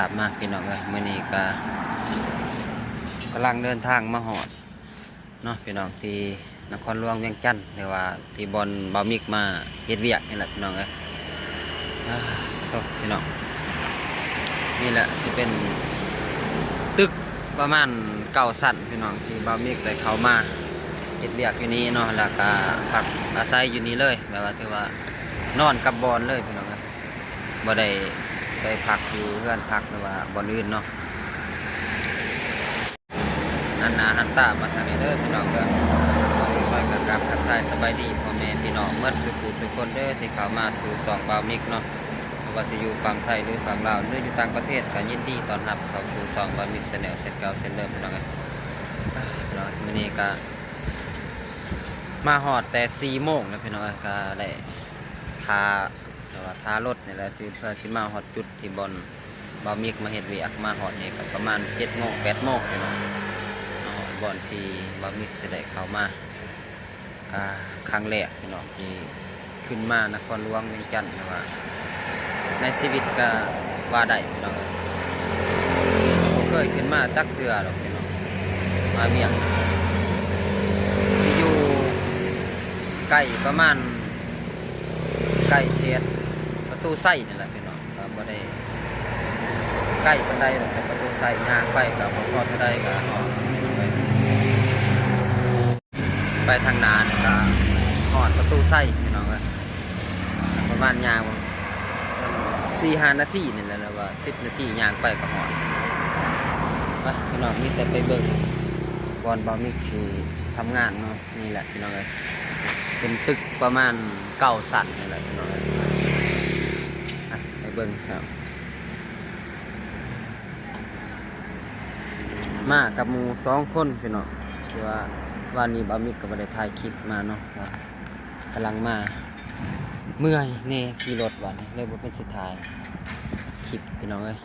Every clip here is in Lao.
ຕາມມາພີ່ນ້ອງເອີຍ ມື້ນີ້ກໍກຳລັງເດີນທາງມາຮອດເນາະພີ່ນ້ອງ ທີ່ນະຄອນຫຼວງວຽງຈັນ ຫຼືວ່າທີ່ບ່ອນບ່າວມິກມາເຮັດວຽກນີ້ແຫຼະພີ່ນ້ອງເອີຍ. ອາ ໂທ້ ພີ່ນ້ອງ ນີ້ແຫຼະ ຊິເປັນຕຶກປະມານເກົ້າຊັ້ນພີ່ນ້ອງ ທີ່ບ່າວມິກໄດ້ເຂົ້າມາເຮັດວຽກຢູ່ນີ້ເນາະ ແລ້ວກະພັກອາໄສຢູ່ນີ້ເລີຍ ແບບວ່າຖືວ່ານອນກັບບ່ອນເລີຍພີ່ນ້ອງເອີຍ. ບໍ່ໄດ້ໄປພັກຢູ່ເຮືອນພັກ ຫຼືວ່າບ່ອນອື່ນເນາະ. ຫັນໜ້າຫັນຕາມາທາງນີ້ເດີພີ່ນ້ອງເດີ. ກ່ອນອື່ນຂ້ອຍກໍກາບທັກທາຍສະບາຍດີພໍ່ແມ່ພີ່ນ້ອງໝົດສູ່ຜູ້ສູ່ຄົນເດີ ທີ່ເຂົ້າມາສູ່ຊ່ອງບ່າວມິກເນາະ. ບໍ່ວ່າຊິຢູ່ຝັ່ງໄທ ຫຼືຝັ່ງລາວ ຫຼືຢູ່ຕ່າງປະເທດ ກໍຍິນດີຕ້ອນຮັບເຂົ້າສູ່ຊ່ອງບ່າວມິກ Channel ເຊັ່ນເກົ່າເຊັ່ນເດີມພີ່ນ້ອງເອີຍ. ເນາະ ມື້ນີ້ກໍມາຮອດແຕ່ສີ່ໂມງແລ້ວພີ່ນ້ອງເອີຍ ກໍໄດ້ຖ້າ ແຕ່ວ່າຖ້າລົດນີ້ແຫຼະ ທີ່ເພື່ອຊິມາຮອດຈຸດທີ່ບ່ອນບ່າວມິກມາເຮັດວຽກ ມາຮອດນີ້ກໍປະມານເຈັດໂມງ ແປດໂມງພີ່ນ້ອງ ມາຮອດບ່ອນທີ່ບ່າວມິກຊິໄດ້ເຂົ້າມາ ກະຄັ້ງແລກພີ່ນ້ອງ ທີ່ຂຶ້ນມານະຄອນຫຼວງວຽງຈັນ ແຕ່ວ່າໃນຊີວິດກະວ່າໄດ້ພີ່ນ້ອງ ບໍ່ເຄີຍຂຶ້ນມາຈັກເທື່ອດອກພີ່ນ້ອງ ມາວຽງ ຊິຢູ່ໃກ້ປະມານ ໃກ້ເຂດປະຕູໄຊນີ້ແຫຼະພີ່ນ້ອງ ກໍບໍ່ໄດ້ໃກ້ປານໃດດອກ ແຕ່ປະຕູໄຊ ຍ່າງໄປກໍບໍ່ພໍເທົ່າໃດກໍຮອດ ໄປທາງໜ້ານີ້ກໍຮອດປະຕູໄຊພີ່ນ້ອງເອີຍ. ປະມານຍ່າງສີ່ຫ້ານາທີນີ້ແຫຼະ ຫຼືວ່າສິບນາທີຍ່າງໄປກໍຮອດ. ໄປພີ່ນ້ອງ ມີແຕ່ໄປເບິ່ງບ່ອນບ່າວມິກຊິທຳງານເນາະ. ນີ້ແຫຼະພີ່ນ້ອງເອີຍ ເປັນຕຶກປະມານເກົ້າຊັ້ນນີ້ແຫຼະພີ່ນ້ອງເອີຍ ໄປເບິ່ງເນາະ. ມາກັບໝູ່ສອງຄົນພີ່ນ້ອງ ຄືວ່າວານນີ້ບ່າວມິກກໍບໍ່ໄດ້ຖ່າຍຄລິບມາເນາະ ວ່າກຳລັງມາ ເມື່ອຍແດ່ຂີ່ລົດວານນີ້ ເລີຍບໍ່ເປັນຊິຖ່າຍຄລິບພີ່ນ້ອງເອີຍ.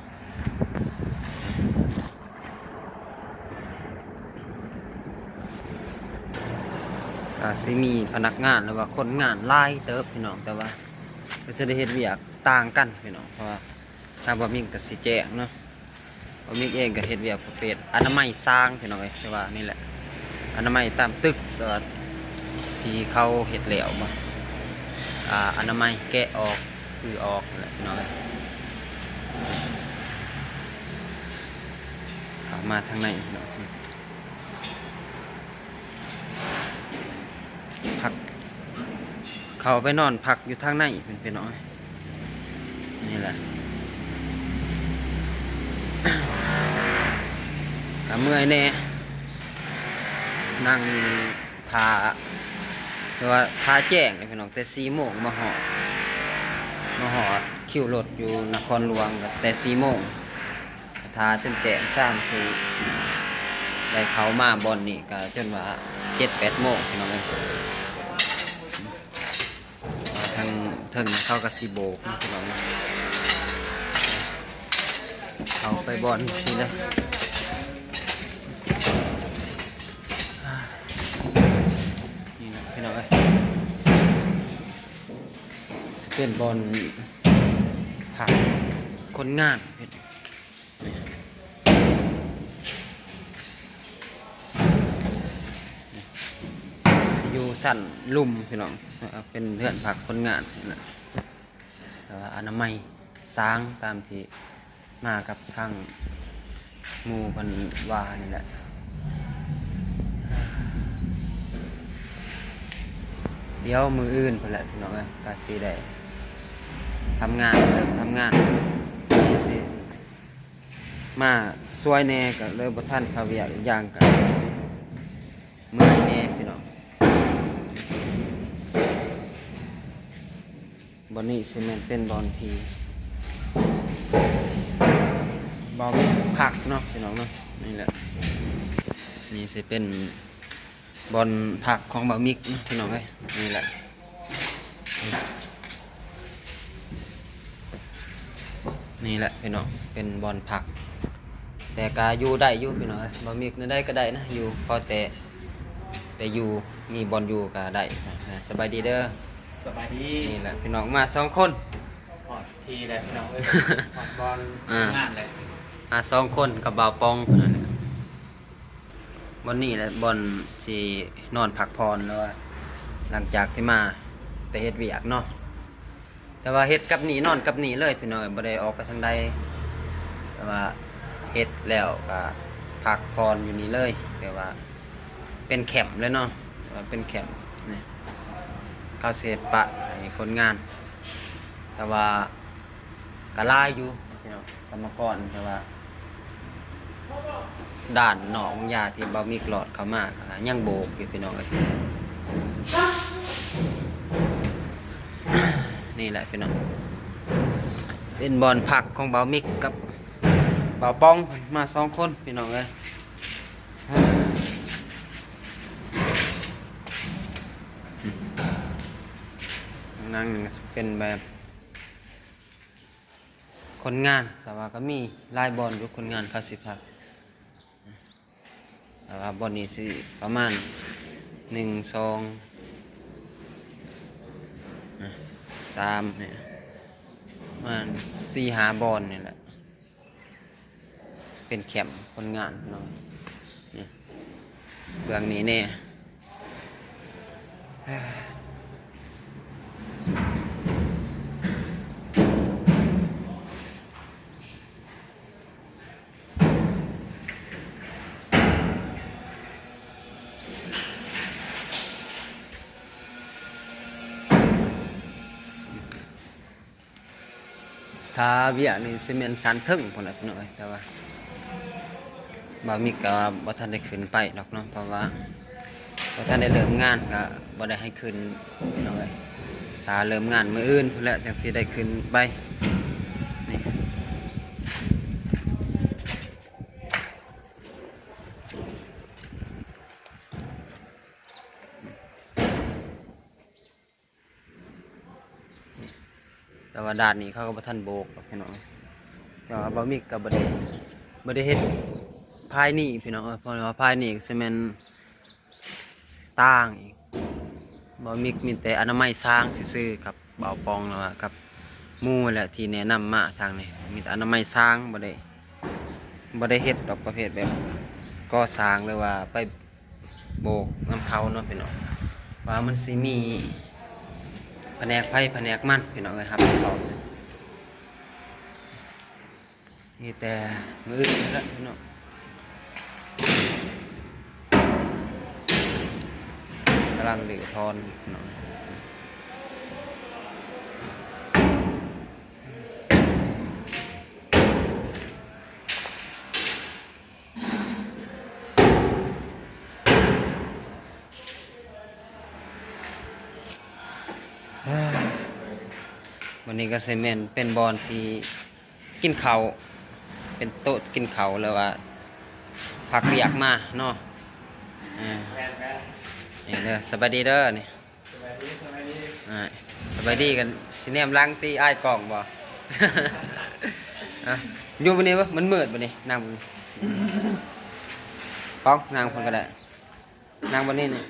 ກະຊິມີພະນັກງານ ຫຼືວ່າຄົນງານຫຼາຍເຕີບພີ່ນ້ອງ ແຕ່ວ່າກໍຊິໄດ້ເຮັດວຽກຕ່າງກັນພີ່ນ້ອງ ເພາະວ່າທາງບ່າວມິກກໍຊິແຈ້ງເນາະ. ບ່າວມິກເອງກໍເຮັດວຽກປະເພດອະນາໄມຊ້າງພີ່ນ້ອງເອີຍ ແຕ່ວ່ານີ້ແຫຼະ ອະນາໄມຕາມຕຶກ ແຕ່ວ່າທີ່ເຂົາເຮັດແລ້ວ ອ່າ ອະນາໄມແກະອອກ ຄືອອກນັ້ນແຫຼະພີ່ນ້ອງເອີຍ. ເຂົ້າມາທາງໃນພີ່ນ້ອງ ພັກ ເຂົ້າໄປນອນພັກຢູ່ທາງໃນເພິ່ນພີ່ນ້ອງ ນີ້ແຫຼະ ກໍເມື່ອຍແດ່ ນັ່ງຖ້າ ແຕ່ວ່າຖ້າແຈ້ງເດ້ພີ່ນ້ອງ ແຕ່ສີ່ໂມງມາຮອດ ມາຮອດຄິວລົດຢູ່ນະຄອນຫຼວງ ກໍແຕ່ສີ່ໂມງ ຖ້າຈົນແຈ້ງຊ້ຳຊິໄດ້ເຂົ້າມາບ່ອນນີ້ກໍຈົນວ່າເຈັດແປດໂມງພີ່ນ້ອງເອີຍ. ທາງເທິງເຂົາກໍຊິໂບກເນາະພີ່ນ້ອງເນາະ ເຂົ້າໄປບ່ອນນີ້ເລີຍ ນີ້ນະພີ່ນ້ອງເອີຍ ຊິເປັນບ່ອນພັກຄົນງານ ຊິຢູ່ຊັ້ນລຸ່ມພີ່ນ້ອງ ເປັນເຮືອນພັກຄົນງານ ແຕ່ວ່າອະນາໄມຊ້າງຕາມທີ່ມາກັບທາງໝູ່ເພິ່ນວ່ານີ້ແຫຼະ. ດຽວມື້ອື່ນພຸ້ນແຫຼະພີ່ນ້ອງເອີຍ ກໍຊິໄດ້ທຳງານ ເລີ່ມທຳງານ ຊິ ມາຊ່ວຍແດ່ກໍເລີຍບໍ່ທັນເຂົ້າວຽກ ອີກຢ່າງກໍເມື່ອຍແດ່ພີ່ນ້ອງ. ບ່ອນນີ້ຊິແມ່ນເປັນບ່ອນທີ່ບ່າວມິກພັກເນາະພີ່ນ້ອງເນາະ ນີ້ແຫຼະ ນີ້ຊິເປັນ ບ່ອນພັກຂອງບ່າວມິກເນາະພີ່ນ້ອງເອີຍ ນີ້ແຫຼະ ນີ້ແຫຼະພີ່ນ້ອງ ເປັນບ່ອນພັກ ແຕ່ກະຢູ່ໄດ້ຢູ່ພີ່ນ້ອງເອີຍ ບ່າວມິກແນວໃດກໍໄດ້ນະ ຢູ່ຂໍແຕ່ໄດ້ຢູ່ ມີບ່ອນຢູ່ກໍໄດ້. ສະບາຍດີເດີ ສະບາຍດີ ນີ້ແຫຼະພີ່ນ້ອງ ມາສອງຄົນ ຮອດທີ່ແລ້ວພີ່ນ້ອງເອີຍ ຮອດບ່ອນ ອ່າ ງານແລ້ວ. ມາສອງຄົນກັບບ່າວປອງເທົ່ານັ້ນແຫຼະ. ບ່ອນນີ້ແຫຼະບ່ອນຊິນອນພັກຜ່ອນ ຫຼືວ່າຫຼັງຈາກທີ່ມາແຕ່ເຮັດວຽກເນາະ. ແຕ່ວ່າເຮັດກັບນີ້ນອນກັບນີ້ເລີຍພີ່ນ້ອງເອີຍ ບໍ່ໄດ້ອອກໄປທາງໃດ. ແຕ່ວ່າເຮັດແລ້ວກໍພັກຜ່ອນຢູ່ນີ້ເລີຍ ແຕ່ວ່າເປັນແຄ້ມເລີຍເນາະ ແຕ່ວ່າເປັນແຄ້ມນີ້ ເຂົາຊິເຮັດປະໃຫ້ຄົນງານ ແຕ່ວ່າກໍຫຼາຍຢູ່ພີ່ນ້ອງ ກຳມະກອນ ແຕ່ວ່າ ດ້ານນອກບາງຢ່າງທີ່ບ່າວມິກລອດເຂົ້າມາກໍຍັງໂບກຢູ່ພີ່ນ້ອງເອີຍ. ນີ້ແຫຼະພີ່ນ້ອງ ເປັນບ່ອນພັກຂອງບ່າວມິກກັບບ່າວປອງ ມາສອງຄົນພີ່ນ້ອງເອີຍ. ນັ້ນເປັນແບບ ຄົນງານ ແຕ່ວ່າກໍມີຫຼາຍບ່ອນຢູ່ຄົນງານເຂົາຊິພັກ ແຕ່ວ່າບ່ອນນີ້ຊິປະມານ ໜຶ່ງ ສອງ ສາມ ປະມານ ສີ່ ຫ້າບ່ອນນີ້ແຫຼະ. ເປັນແຄ້ມຄົນງານເນາະ ນີ້ ເບື້ອງນີ້ແດ່. ຖ້າວຽກນີ້ຊິແມ່ນຊັ້ນເທິງພຸ້ນແຫຼະພີ່ນ້ອງເອີຍ ແຕ່ວ່າບ່າວມິກກໍບໍ່ທັນໄດ້ຂຶ້ນໄປດອກເນາະ ເພາະວ່າບໍ່ທັນໄດ້ເລີ່ມງານ ກໍບໍ່ໄດ້ໃຫ້ຂຶ້ນພີ່ນ້ອງເອີຍ. ຖ້າເລີ່ມງານມື້ອື່ນພຸ້ນແຫຼະ ຈັ່ງຊິໄດ້ຂຶ້ນໄປ ນີ້. ແຕ່ວ່າດ້ານນີ້ເຂົາກໍບໍ່ທັນໂບກດອກພີ່ນ້ອງ ແຕ່ວ່າບ່າວມິກກໍບໍ່ໄດ້ ບໍ່ໄດ້ເຮັດພາຍນີ້ພີ່ນ້ອງເອີຍ ເພາະວ່າພາຍນີ້ກໍຊິແມ່ນຕ່າງອີກ. ບ່າວມິກມີແຕ່ອະນາໄມຊ້າງຊື່ໆ ກັບບ່າວປອງ ແລ້ວກໍກັບໝູ່ແຫຼະທີ່ແນະນຳມາທາງນີ້ ມີແຕ່ອະນາໄມຊ້າງ ບໍ່ໄດ້ ບໍ່ໄດ້ເຮັດດອກປະເພດແບບກໍ່ສ້າງ ຫຼືວ່າໄປ ໂບກນຳເຂົາເນາະພີ່ນ້ອງ ວ່າມັນຊິມີພະແນກໃຜພະແນກມັນພີ່ນ້ອງເອີຍ ຮັບຜິດຊອບ. ມີແຕ່ມື້ອື່ນນີ້ແຫຼະພີ່ນ້ອງ ກຳລັງຮື້ຖອນພີ່ນ້ອງ. ວັນນີ້ກໍຊິແມ່ນເປັນບ່ອນທີ່ກິນເຂົ້າ ເປັນໂຕະກິນເຂົ້າ ຫຼືວ່າພັກວຽກມາເນາະ. ເອີ ນີ້ເດີ ສະບາຍດີເດີນີ້. ອ່າ ສະບາຍດີກັນ ຊິແນມຫຼັງຕິ ອາຍກ້ອງບໍ່? ອ່ະ ຢູ່ບ່ອນນີ້ບໍ່? ມັນມືດບໍ່ນີ້? ນັ່ງບ່ອນນີ້ ປ້ອງ ນັ່ງພຸ້ນກໍໄດ້ ນັ່ງບ່ອນນີ້ນີ້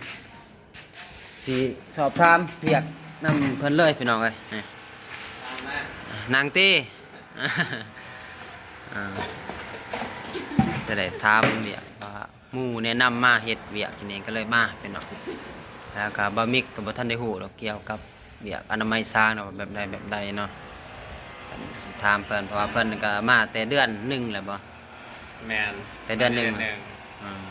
ຊິສອບຖາມວຽກນຳເພິ່ນເລີຍພີ່ນ້ອງເອີຍ. ນີ້ ນັ່ງຕິ ອ່າ ຈະໄດ້ຖາມວຽກວ່າ ໝູ່ແນະນຳມາເຮັດວຽກທີ່ນີ້ກໍເລີຍມາພີ່ນ້ອງ. ແລ້ວກໍບ່າວມິກກໍບໍ່ທັນໄດ້ຮູ້ດອກກ່ຽວກັບວຽກອະນາໄມຊ້າງເນາະ ວ່າແບບໃດແບບໃດເນາະ ກໍຊິຖາມເພິ່ນ ເພາະວ່າເພິ່ນກໍມາແຕ່ເດືອນໜຶ່ງແລ້ວບໍ່? ແມ່ນ ແຕ່ເດືອນໜຶ່ງ ເດືອນໜຶ່ງ ອືມ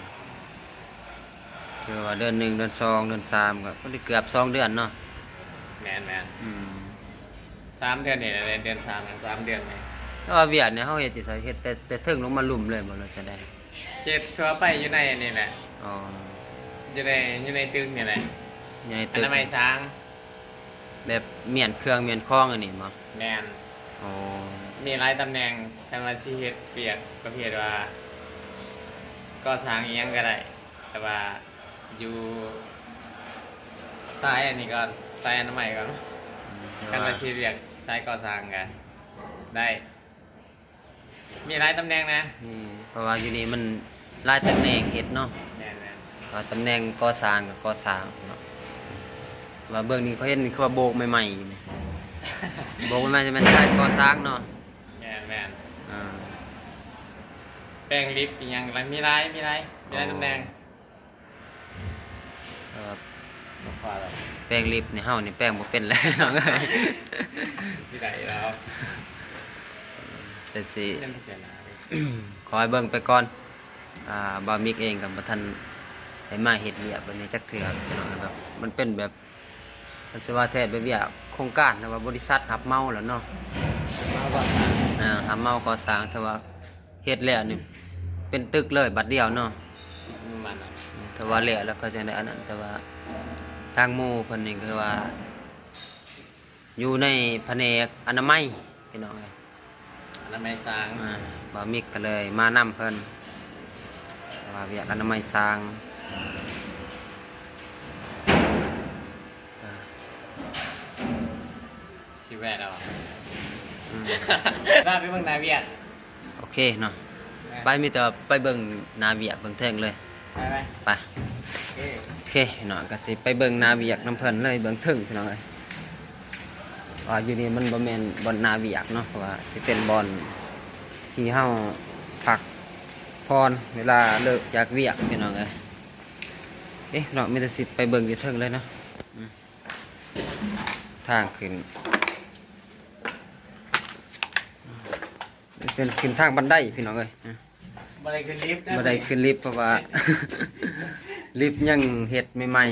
ຖືວ່າເດືອນໜຶ່ງ ເດືອນສອງ ເດືອນສາມ ກໍພໍດີເກືອບສອງເດືອນເນາະ. ແມ່ນໆ ອືມ ສາມເດືອນນີ້ແຫຼະ ເດືອນສາມ ສາມເດືອນນີ້. ແຕ່ວ່າວຽກນີ້ເຮົາເຮັດຢູ່ໃສ? ເຮັດແຕ່ ແຕ່ເທິງລົງມາລຸ່ມເລີຍບໍ່ ຫຼືຈັ່ງໃດ? ເຮັດທົ່ວໄປຢູ່ໃນນີ້ແຫຼະ. ອໍ ຢູ່ໃນ ຢູ່ໃນຕຶກນີ້ແຫຼະ ຢູ່ໃນຕຶກ ອະນາໄມຊ້າງ ແບບມ້ຽນເຄື່ອງມ້ຽນຂອງອັນນີ້ບໍ່? ແມ່ນ. ອໍ ມີຫຼາຍຕຳແໜ່ງ ຄັນວ່າຊິເຮັດວຽກປະເພດວ່າກໍ່ສ້າງອີ່ຫຍັງກໍໄດ້ ແຕ່ວ່າຢູ່ສາຍອັນນີ້ກ່ອນ ສາຍອະນາໄມກ່ອນ. ອືມ ແຕ່ວ່າ ຄັນວ່າຊິເຮັດວຽກສາຍກໍ່ສ້າງກໍໄດ້ ມີຫຼາຍຕຳແໜ່ງນະ. ອືມ ເພາະວ່າຢູ່ນີ້ມັນຫຼາຍຕຳແໜ່ງເຮັດເນາະ. ແມ່ນໆ ວ່າຕຳແໜ່ງກໍ່ສ້າງກໍກໍ່ສ້າງເນາະ ວ່າເບິ່ງນີ້ເຂົາເຫັນຄືວ່າໂບກໃໝ່ໆຢູ່ນີ້ ໂບກໃໝ່ໆ ຈະແມ່ນສາຍກໍ່ສ້າງເນາະ. ແມ່ນໆ ອ່າ ແປງລິບອີ່ຫຍັງລະ ມີຫຼາຍ ມີຫຼາຍ ມີຫຼາຍຕຳແໜ່ງ. ເອີ ແປງລິບນີ້ເຮົານີ້ແປງບໍ່ເປັນແລ້ວ ນ້ອງເອີຍ. ຊິໄດ້ແລ້ວ ແຕ່ຊິ ຍັງຊິເສຍໜ້າເດ້. ຂໍໃຫ້ເບິ່ງໄປກ່ອນ. ອ່າ ບ່າວມິກເອງກໍບໍ່ທັນໄດ້ມາເຮັດວຽກແບບນີ້ຈັກເທື່ອ ພີ່ນ້ອງ. ແບບມັນເປັນແບບ ມັນຊິວ່າແທ້ ແບບວຽກໂຄງການ ຫຼືວ່າບໍລິສັດຮັບເໝົາແລ້ວເນາະ ຮັບເໝົາກໍ່ສ້າງ ອ່າ ຮັບເໝົາກໍ່ສ້າງ. ແຕ່ວ່າເຮັດແລ້ວນີ້ເປັນຕຶກເລີຍບາດດຽວເນາະ ແຕ່ວ່າແລ້ວ ແລ້ວກໍຈັ່ງໄດ້ອັນນັ້ນ. ແຕ່ວ່າທາງໝູ່ເພິ່ນນີ້ຄືວ່າ ຢູ່ໃນພະແນກອະນາໄມ ພີ່ນ້ອງເອີຍ. ອະນາໄມຊ້າງ ອ່າ ບ່າວມິກກໍເລີຍມານຳເພິ່ນ ວ່າວຽກອະນາໄມຊ້າງ. ຊິແວ່ດເອົາ ອືມ ວ່າໄປເບິ່ງໜ້າວຽກ. ໂອເຄເນາະ ໄປ ມີແຕ່ວ່າໄປເບິ່ງໜ້າວຽກເບິ່ງເທິງເລີຍ ໄປ ໄປ ໄປ. ໂອເຄ ໂອເຄເນາະ ກໍຊິໄປເບິ່ງໜ້າວຽກນຳເພິ່ນເລີຍ ເບື້ອງເທິງ ພີ່ນ້ອງເອີຍ. ວ່າຢູ່ນີ້ມັນບໍ່ແມ່ນບ່ອນໜ້າວຽກເນາະ ເພາະວ່າຊິເປັນບ່ອນທີ່ເຮົາພັກຜ່ອນເວລາເລີກຈາກວຽກ ພີ່ນ້ອງເອີຍ. ເອະເນາະ ມີແຕ່ຊິໄປເບິ່ງຢູ່ເທິງເລີຍເນາະ. ອືມ ທາງຂຶ້ນ ເປັນຂຶ້ນທາງບັນໄດ ພີ່ນ້ອງເອີຍ. ບໍ່ໄດ້ຂຶ້ນລິບນະ ບໍ່ໄດ້ຂຶ້ນລິບ ເພາະວ່າລິບຍັງເຮັດໃໝ່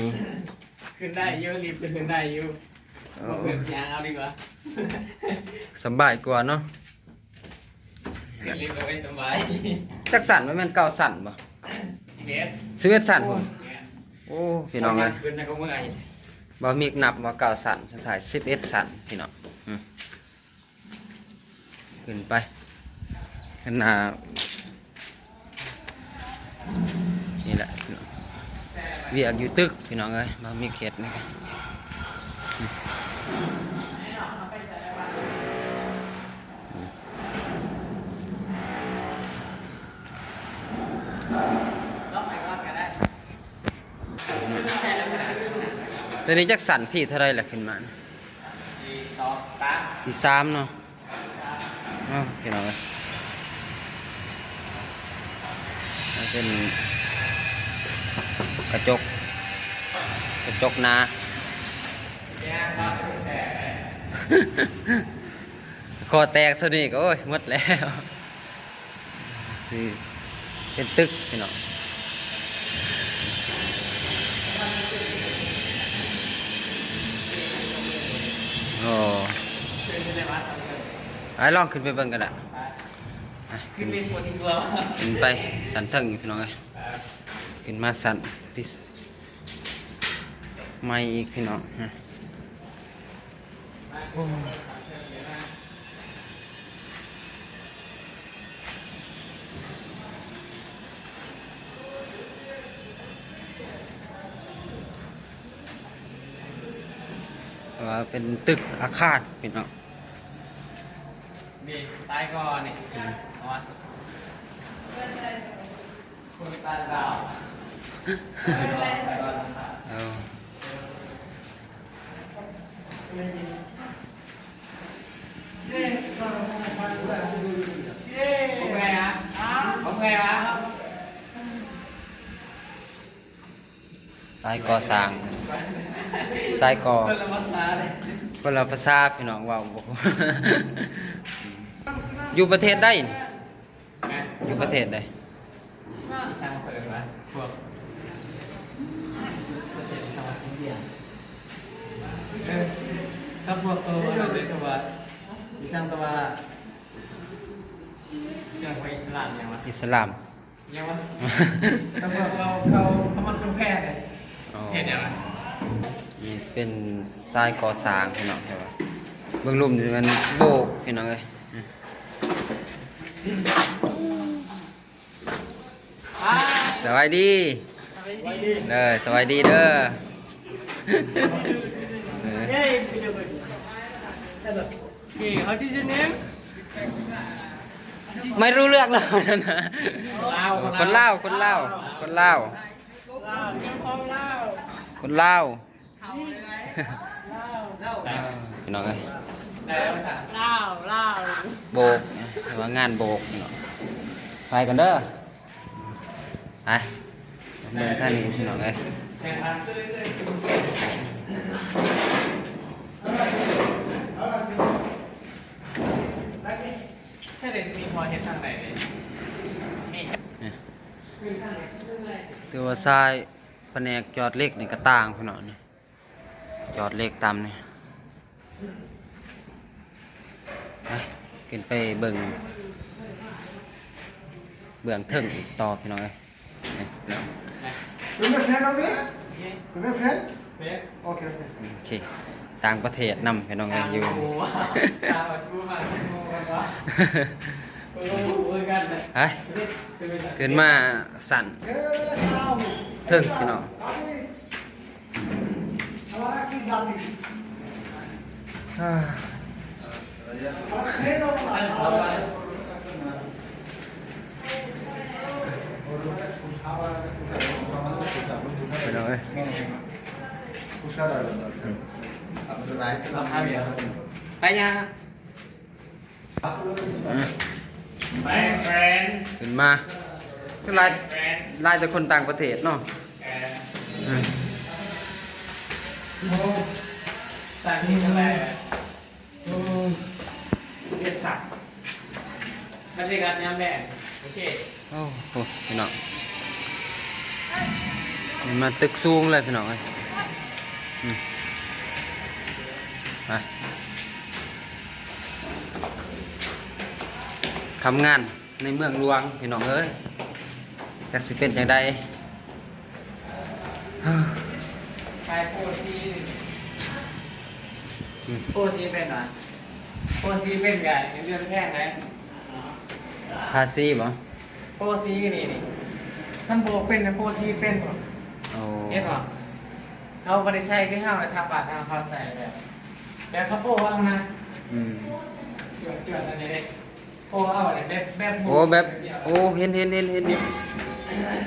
ໆ. ຂຶ້ນໄດ້ຢູ່ ລິບຂຶ້ນໄດ້ຢູ່. ໂອ້ ບໍ່ຂຶ້ນ ຍ່າງເອົາດີກວ່າ ສະບາຍກວ່າເນາະ. ຂຶ້ນລິບແລ້ວໄປສະບາຍ. ຈັກຊັ້ນ? ບໍ່ແມ່ນເກົ້າຊັ້ນບໍ່? ສິບເອັດ ສິບເອັດຊັ້ນພຸ້ນ. ໂອ້ ພີ່ນ້ອງເອີຍ ຂຶ້ນແລ້ວກໍເມື່ອຍ. ບ່າວມິກນັບວ່າເກົ້າຊັ້ນ ສຸດທ້າຍສິບເອັດຊັ້ນ ພີ່ນ້ອງ. ອືມ ຂຶ້ນໄປ ອັນນ່າ ນີ້ແຫຼະ ວຽກຢູ່ຕຶກ ພີ່ນ້ອງເອີຍ ບ່າວມິກເຮັດນີ້. ໂຕນີ້ຈັກຊັ້ນ ທີເທົ່າໃດລະຂຶ້ນມາ? ທີສອງ ສາມ ທີສາມເນາະ. ເອົາ ພີ່ນ້ອງເອີຍ ມັນເປັນກະຈົກ ກະຈົກໜາ ຄໍແຕກສ່ຳນີ້ກໍ ໂອ້ຍ ໝົດແລ້ວ. ຊິເປັນຕຶກ ພີ່ນ້ອງ. ໂອ້ ໄປລອງຂຶ້ນໄປເບິ່ງກັນລະ. ຂຶ້ນໄປ ຂຶ້ນໄປ ຂຶ້ນໄປຊັ້ນເທິງອີກ ພີ່ນ້ອງເອີຍ. ຂຶ້ນມາຊັ້ນທີ່ ໃໝ່ອີກ ພີ່ນ້ອງ. ໂອ້ ວ່າເປັນຕຶກອາຄານ ພີ່ນ້ອງ. ນີ້ ຊາຍກໍນີ້ ອືມ ເອົາວະ. ຄົນຕ່າງດາວ ເອີ ບໍ່ເມື່ອຍຫວາ? ບໍ່ເມື່ອຍຫວາ? ຊາຍກໍ່ສ້າງ ຊາຍກໍ່ ຄົນລະພາສາເດ້ ຄົນລະພາສາ ພີ່ນ້ອງ ເວົ້າບໍ່ ຢູ່ປະເທດໃດນີ້? ຢູ່ປະເທດໃດ? ອີ່ສັງເພິ່ນວ່າ ພວກປະເທດທາງອິນເດຍ ເອີ ກັບພວກໂຕອັນນັ້ນເດ້ ແຕ່ວ່າ ອີ່ສັງ ແຕ່ວ່າ ເລື່ອງຂອງອິດສະລາມຫຍັງວະ? ອິດສະລາມ ຫຍັງວະ? ແຕ່ພວກເຂົາ ເຂົາ ເຂົາມັກເປັນແພເດ້. ອໍ ເຮັດຫຍັງວະ? ນີ້ເປັນຊາຍກໍ່ສ້າງ ພີ່ນ້ອງ ແຕ່ວ່າເບິ່ງລຸ່ມນີ້ແມ່ນໂບກ ພີ່ນ້ອງເອີຍ. ສະບາຍດີ ເດີ ສະບາຍດີເດີ. ເອີ Hey, what is your name? ໄມ່ຮູ້ເລື່ອງແລ້ວນັ້ນນະ. ລາວ ຄົນລາວ ຄົນລາວ ຄົນລາວ ລາວ ຄົນລາວ ຄົນລາວ. ພີ່ນ້ອງເອີຍ ລາວ ລາວ ໂບກ ເອີ້ນວ່າງານໂບກເນາະ. ໄປກັນເດີ ໄປ ເບິ່ງທາງນີ້ພີ່ນ້ອງເອີຍ. ຖືວ່າຊາຍພະແນກຈອດເຫຼັກນີ້ກະຕ່າງພີ່ນ້ອງນີ້. ຈອດເຫຼັກຕຳນີ້ ໄປ ຂຶ້ນໄປເບິ່ງເບື້ອງເທິງອີກຕໍ່ພີ່ນ້ອງເອີຍ. ໂອເຄ ຕ່າງປະເທດນຳພີ່ນ້ອງເອີຍ ຢູ່ ໄປ ຂຶ້ນມາຊັ້ນເທິງພີ່ນ້ອງ. ໄປຍາ ອືມ My friend ຂຶ້ນມາ ຄືຫຼາຍ My friend ຫຼາຍແຕ່ຄົນຕ່າງປະເທດເນາະ. ເອີ ອືມ ໂອ້ ສ້າງທີ່ເທົ່າໃດລະ? ໂອ້ ສິບເອັດສັກ ບັນຍາກາດຍາມແລງ. ໂອເຄ ໂອ້ໂຫ ພີ່ນ້ອງ ນີ້ມາຕຶກສູງເລີຍພີ່ນ້ອງເອີຍ. ອືມ ໄປ ທຳງານໃນເມືອງຫຼວງພີ່ນ້ອງເອີຍ ຈັກຊິເປັນຈັ່ງໃດ. ຂາຍໂປຊີນີ້ ອືມ ໂປຊີເປັນຫວາ? ໂປຊີເປັນກະເງິນເດືອນແພງເດ້. ພາສີບໍ່? ໂປຊີນີ້ ນີ້ ຄັນບໍ່ເປັນ ໂປຊີເປັນ. ໂອ້ ເຫັນບໍ່? ເຮົາບໍ່ໄດ້ໃສ່ຄືເຮົາ ແລະ ທາງບ້ານເຮົາ ເຂົາໃສ່ແບບ ແບບເຂົາໂປ້ເອົານະ. ອືມ ຈວດໆ ອັນນີ້ເດ້ ໂອ້ ເອົາແບບ ແບບ ໂອ້ ແບບ ໂອ້ ເຫັນ ເຫັນ ເຫັນ ເຫັນຢູ່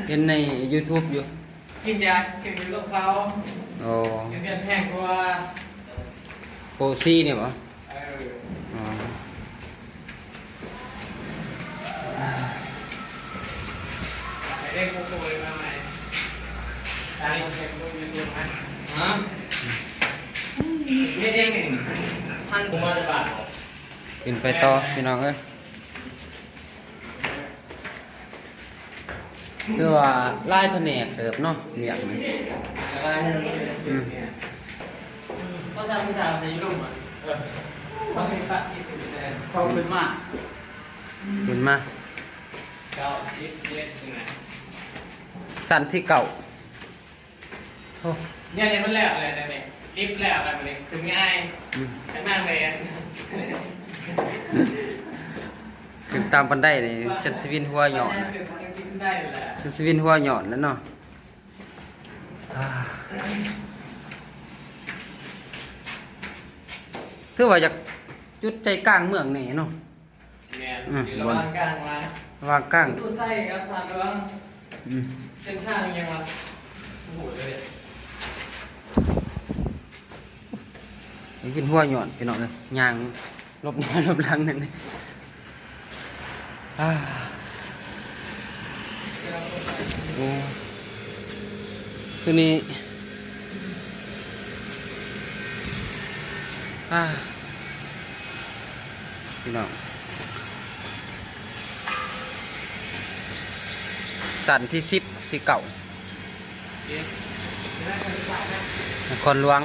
ເຫັນໃນຢູທູບຢູ່. ກິນຢາຂຶ້ນຢູ່ກັບເຂົາ. ໂອ້ ເງິນເດືອນແພງກວ່າ. ໂປຊີນີ້ບໍ່? ເອີ ອໍ ໄດ້ໂກໂກ້ເລີຍມາໃໝ່. ຕາຍເຮັດບຸນຢູ່ຕຸນມາ ຮະ ເຮັດເອງນີ້ ພັນກວ່າບາດ. ຂຶ້ນໄປຕໍ່ພີ່ນ້ອງເອີຍ. ຄືວ່າຫຼາຍພະແນກເຕີບເນາະ ວຽກນີ້. ອືມ ພາສາຜູ້ສາວໃນລົມ ເອີ ເຂົາເປັນປະເທດ ເຂົາຂຶ້ນມາ ຂຶ້ນມາ ເກົ້າ ສິບ ສິບເອັດ ຈັ່ງໃດ ຊັ້ນທີເກົ້າ. ໂອ້ ດຽວນີ້ມັນແລ້ວແລ້ວ ດຽວນີ້ລິບແລ້ວແລ້ວ ດຽວນີ້ຂຶ້ນງ່າຍ. ອືມ ຂ້າງໜ້າແມ່ນ ຂຶ້ນຕາມບັນໄດນີ້ ຈົນຊິວິນຫົວຍ້ອນ ຂຶ້ນບັນໄດແລ້ວ ຈົນຊິວິນຫົວຍ້ອນແລ້ວເນາະ. ອ່າ ຖືວ່າຢາກຈຸດໃຈກາງເມືອງແດ່ເນາະ. ແມ່ນ ອືມ ຢູ່ລະຫວ່າງກາງມາ ລະຫວ່າງກາງ ປະຕູໄຊກັບທາດຫຼວງ. ອືມ ເສັ້ນທາງຍັງວ່າ ໂອ້ໂຫ ເລີຍ ນີ້ເປັນຫົວຍ້ອນພີ່ນ້ອງເອີຍ ຍ່າງຫຼົບໜ້າຫຼົບຫຼັງນັ້ນ. ອ່າ ໂອ້ ຄືນີ້ ອ່າ ພີ່ນ້ອງ ຊັ້ນທີສິບ ທີເກົ້າ ນະຄອນຫຼວງ.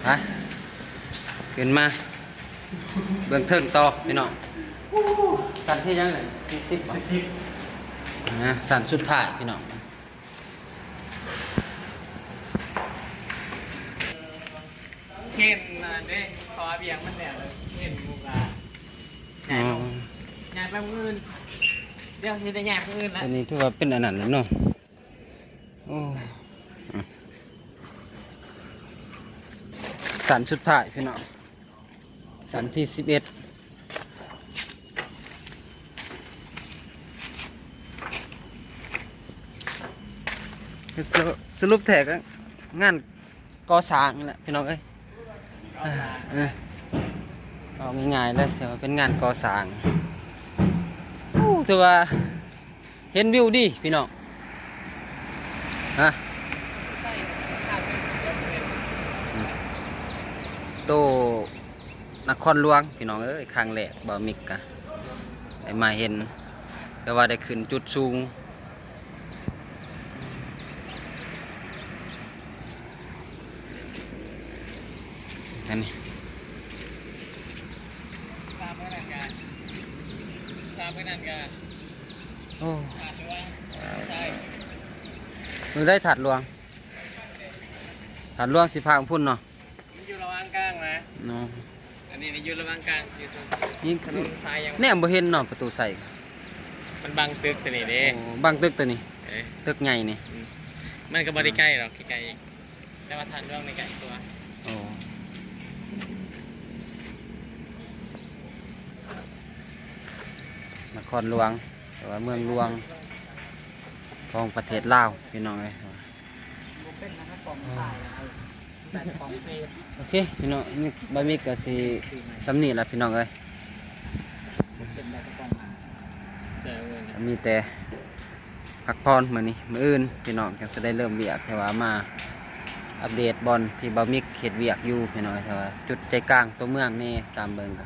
ໄປ ຂຶ້ນມາເບິ່ງເທິງຕໍ່ພີ່ນ້ອງ. ຊັ້ນທີຫຍັງນີ້? ທີສິບ ທີສິບ ນະ ຊັ້ນສຸດທ້າຍພີ່ນ້ອງ. ເຫັນອັນເດ້ ເພາະວ່າວຽກມັນແລ້ວ ເຫັນໝູ່ກະ ອໍ ຍ້າຍໄປມື້ອື່ນ ດຽວຊິໄດ້ຍ້າຍມື້ອື່ນລະ. ອັນນີ້ຖືວ່າເປັນອັນນັ້ນແລ້ວເນາະ. ໂອ້ ຊັ້ນສຸດທ້າຍພີ່ນ້ອງ ຊັ້ນທີສິບເອັດ. ສະຫຼຸບ ສະຫຼຸບແທ້ກະງານກໍ່ສ້າງນີ້ແຫຼະພີ່ນ້ອງເອີຍ. ເອີ ເວົ້າງ່າຍໆເລີຍ ຖືວ່າເປັນງານກໍ່ສ້າງ. ໂອ້ ຖືວ່າເຫັນວິວດີພີ່ນ້ອງ ຮະ ອືມ ໂຕນະຄອນຫຼວງພີ່ນ້ອງເອີຍ ຄັ້ງແລກບ່າວມິກກະໄດ້ມາເຫັນ ແຕ່ວ່າໄດ້ຂຶ້ນຈຸດສູງ ອັນນີ້ ຕາມໄປນັ້ນກະ ຕາມໄປນັ້ນກະ ໂອ້ ທາດຫຼວງ ໃຊ່ ມື້ໃດທາດຫຼວງ ທາດຫຼວງຊິພາໄປພຸ້ນເນາະ ມັນຢູ່ລະຫວ່າງກາງນະ ເນາະ ອັນນີ້ຢູ່ລະຫວ່າງກາງ ຢູ່ ນີ້ ຖະໜົນສາຍຫຍັງ ແນມບໍ່ເຫັນເນາະ ປະຕູໄຊ ມັນບັງຕຶກຕົວນີ້ເດ້ ໂອ້ ບັງຕຶກຕົວນີ້ ເອີ ຕຶກໃຫຍ່ນີ້ ອືມ ມັນກໍບໍ່ໄດ້ໃກ້ດອກ ໃກ້ໆ ແຕ່ວ່າທາດຫຼວງນີ້ໃກ້ກວ່າ ໂອ້ ນະຄອນຫຼວງ ຫຼືວ່າເມືອງຫຼວງຂອງປະເທດລາວ ພີ່ນ້ອງເອີຍ ບໍ່ເປັນນະ ຂອງຂາຍ ແບບຂອງເຟສ ໂອເຄພີ່ນ້ອງ ບ່າວມິກກໍຊິສ່ຳນີ້ລະພີ່ນ້ອງເອີຍ ເປັນແບບຂອງ ມີແຕ່ພັກຜ່ອນມື້ນີ້ ມື້ອື່ນພີ່ນ້ອງຈັ່ງຊິໄດ້ເລີ່ມວຽກ ແຕ່ວ່າມາອັບເດດບ່ອນທີ່ບ່າວມິກເຮັດວຽກຢູ່ພີ່ນ້ອງ ແຕ່ວ່າຈຸດໃຈກາງຕົວເມືອງນີ້ ຕາມເບິ່ງກໍ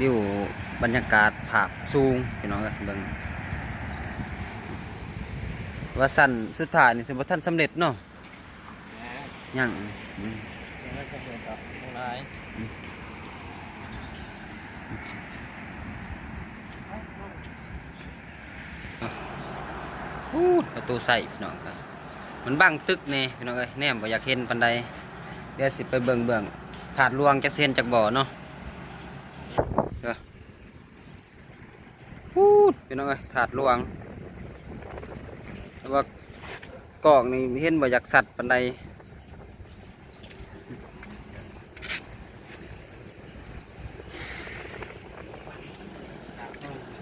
ວິວບັນຍາກາດພາບສູງພີ່ນ້ອງເອີຍ ເບິ່ງ ວ່າຊັ້ນສຸດທ້າຍນີ້ຊິບໍ່ທັນສຳເລັດເນາະ ຍັງ ອືມ ຍັງບໍ່ເຫັນດອກ ຍັງຫຼາຍ ອືມ ອູ້ນ ປະຕູໄຊພີ່ນ້ອງ ກໍມັນບັງຕຶກແດ່ພີ່ນ້ອງເອີຍ ແນມບໍ່ຢາກເຫັນປານໃດ ດຽວຊິໄປເບິ່ງເບື້ອງທາດຫຼວງ ຈັກຊິເຫັນຈັກບໍ່ເນາະ ເອີ ພຸ້ນ ພີ່ນ້ອງເອີຍ ທາດຫຼວງ ແຕ່ວ່າກ້ອງນີ້ເຫັນບໍ່ຢາກຊັດປານໃດ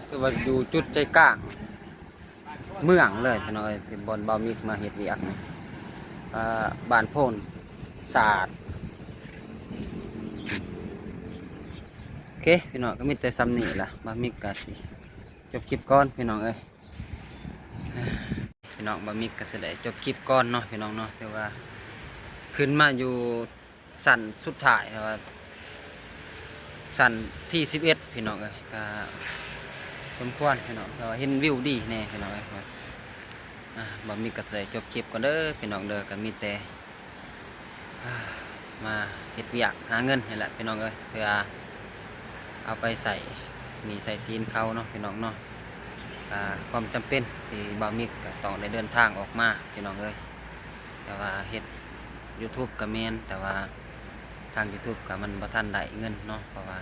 ຄືວ່າຢູ່ຈຸດໃຈກາງເມືອງເລີຍ ພີ່ນ້ອງເອີຍ ທີ່ບ່ອນບ່າວມິກມາເຮັດວຽກນີ້ ອ່າ ບ້ານໂພນສາດ ໂອເຄ ພີ່ນ້ອງ ກໍມີແຕ່ສ່ຳນີ້ລະ ບ່າວມິກກໍຊິຈົບຄລິບກ່ອນ ພີ່ນ້ອງເອີຍ ພີ່ນ້ອງ ບ່າວມິກກໍຊິໄດ້ຈົບຄລິບກ່ອນເນາະ ພີ່ນ້ອງເນາະ ຖືວ່າຂຶ້ນມາຢູ່ຊັ້ນສຸດທ້າຍ ແຕ່ວ່າຊັ້ນທີສິບເອັດ ພີ່ນ້ອງເອີຍ ກໍສົມຄວນ ພີ່ນ້ອງ ແຕ່ວ່າເຫັນວິວດີແດ່ພີ່ນ້ອງເອີຍ ອ່າ ບ່າວມິກກໍຊິໄດ້ຈົບຄລິບກ່ອນເດີ ພີ່ນ້ອງເດີ ກໍມີແຕ່ ມາເຮັດວຽກຫາເງິນນີ້ແຫຼະພີ່ນ້ອງເອີຍ ເພື່ອເອົາໄປໃຊ້ໜີ້ໃຊ້ສິນເຂົາເນາະ ພີ່ນ້ອງເນາະ ກະຄວາມຈຳເປັນທີ່ບ່າວມິກກະຕ້ອງໄດ້ເດີນທາງອອກມາ ພີ່ນ້ອງເອີຍ ແຕ່ວ່າເຮັດຢູທູບກະແມ່ນ ແຕ່ວ່າທາງຢູທູບກະມັນບໍ່ທັນໄດ້ເງິນເນາະ ເພາະວ່າ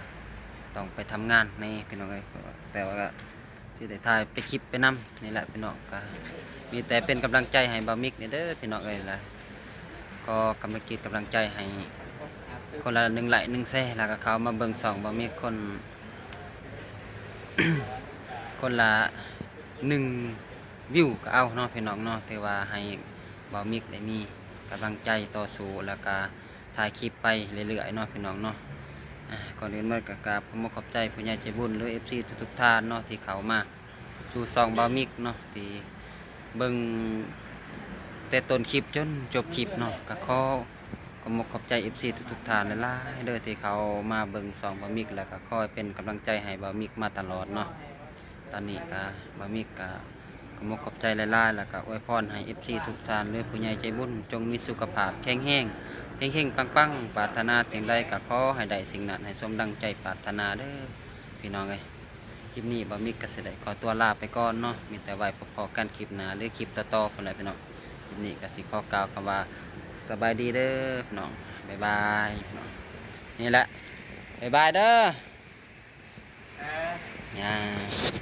ຕ້ອງໄປທຳງານແດ່ ພີ່ນ້ອງເອີຍ ແຕ່ວ່າ ຊິໄດ້ຖ່າຍໄປຄລິບໄປນຳນີ້ແຫຼະພີ່ນ້ອງ ກໍມີແຕ່ເປັນກຳລັງໃຈໃຫ້ບ່າວມິກແດ່ເດີພີ່ນ້ອງເອີຍ ລະຂໍກຳລັງຈິດກຳລັງໃຈໃຫ້ຄົນລະໜຶ່ງໄລ້ໜຶ່ງແຊ ລະກໍເຂົ້າມາເບິ່ງຊ່ອງບ່າວມິກຄົນ ຄົນລະໜຶ່ງວິວກໍເອົາເນາະພີ່ນ້ອງເນາະ ຖືວ່າໃຫ້ບ່າວມິກໄດ້ມີກຳລັງໃຈຕໍ່ສູ້ ລະກະ ถ่ายคลิปไปเรื่อยๆเนาะพี่น้องเนาะ อ่า ก่อนอื่นหมดก็กราบขอบมกขอบใจผู้ใหญ่ใจบุญหรือ เอฟซี ทุกๆท่านเนาะ ที่เข้ามาสู่ช่องบ่าวมิกเนาะ ที่เบิ่งแต่ต้นคลิปจนจบคลิปเนาะ ก็ขอขอบมกขอบใจ เอฟซี ทุกๆท่านหลายๆเด้อ ที่เข้ามาเบิ่งช่องบ่าวมิก แล้วก็คอยเป็นกำลังใจให้บ่าวมิกมาตลอดเนาะ ຕອນນີ້ກະບ່າວມິກກະຂອບອົກຂອບໃຈຫຼາຍໆ ແລ້ວກະອວຍພອນໃຫ້ ເອັຟຊີ ທຸກທ່ານ ຫຼື ຜູ້ໃຫຍ່ໃຈບຸນ ຈົ່ງມີສຸຂະພາບແຂງແຮງ ເຮັງໆ ປັງໆ ປາດຖະໜາສິ່ງໃດກະຂໍໃຫ້ໄດ້ສິ່ງນັ້ນ ໃຫ້ສົມດັ່ງໃຈປາດຖະໜາເດີພີ່ນ້ອງເອີຍ. ຄລິບນີ້ບ່າວມິກກະຊິໄດ້ຂໍຕົວລາໄປກ່ອນເນາະ ມີແຕ່ໄວ້ພົບພໍ້ກັນຄລິບໜ້າ ຫຼື ຄລິບຕໍ່ໆພຸ້ນແຫຼະພີ່ນ້ອງ. ຄລິບນີ້ກະຊິຂໍກ່າວຄຳວ່າສະບາຍດີເດີພີ່ນ້ອງ ບາຍບາຍພີ່ນ້ອງ. ນີ້ແຫຼະ ບາຍບາຍເດີ. ອ່າ